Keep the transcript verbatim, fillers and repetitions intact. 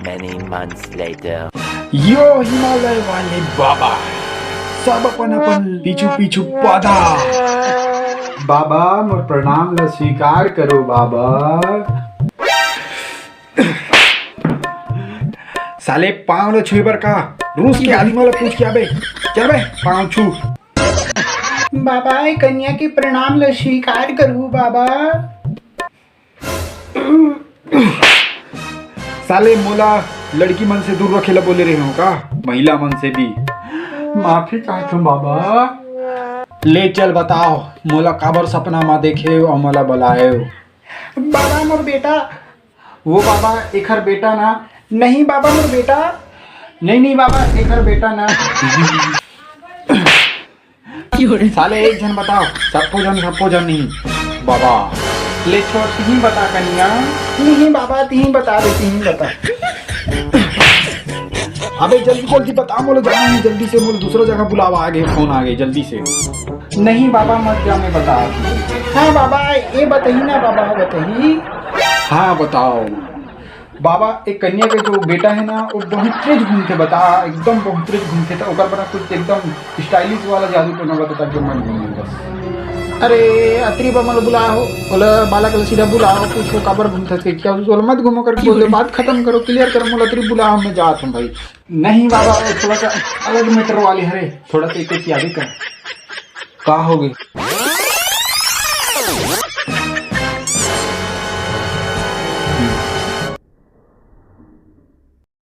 Many months later. यो हिमालय वाले बाबा, सब अपन अपन पीछू पीछू पादा। बाबा, मोर प्रणाम ला स्वीकार करो बाबा। साले पाँव ला छुए बर का रूस के आदमी वाला पूछ के आबे। चल बे, पाँव छू। बाबा, ए कन्या के प्रणाम ला स्वीकार करू बाबा। साले, मोला लड़की मन से दूर रखे ला बोले रहे हो का? महिला मन से भी। माफी चाहत हूँ बाबा। ले चल बताओ, मोला काबर सपना मा देखे अउ मोला बलाए हो? बाबा, मोर बेटा। वो बाबा, एखर बेटा ना। नहीं बाबा, मोर बेटा। नहीं, नहीं बाबा, एखर बेटा ना। साले एक झन बताओ, सबको झन, सबको झन नहीं। बाबा, ले छोड़, तिही बता कनिया। नहीं बाबा, तिही बता दे, तिही बता। अबे जल्दी जल्दी बता, मोला जाना है जल्दी से, मोला दूसरा जगह बुलावा आ गे, फोन आ गे, जल्दी से। नहीं बाबा, मत जा, मैं बता। हाँ बाबा, ये बताही ना बाबा, बताही। हाँ बताओ। बाबा, एक कन्या के जो बेटा है ना, वो बहुत तेज घूमथे, बता, एकदम बहुत तेज घूमथे, तो ओकर बना कुछ एकदम स्टाइलिश वाला जादू टोना बता, ताकि मैं घूमूं बस। अरे, अतरी बा मोला बुलाओ, बोला बालक ला सीधा बुलाओ, पूछो काबर घूमथस के, क्या बोले, मत घूमो करके बोले, बात खत्म करो, क्लियर करो, मोला अतरी बुलाओ, मैं जात हूँ भाई। नहीं बाबा, वो थोड़ा सा अलग मैटर वाले हरे, थोड़ा सा एक तैयारी कर। का हो गई?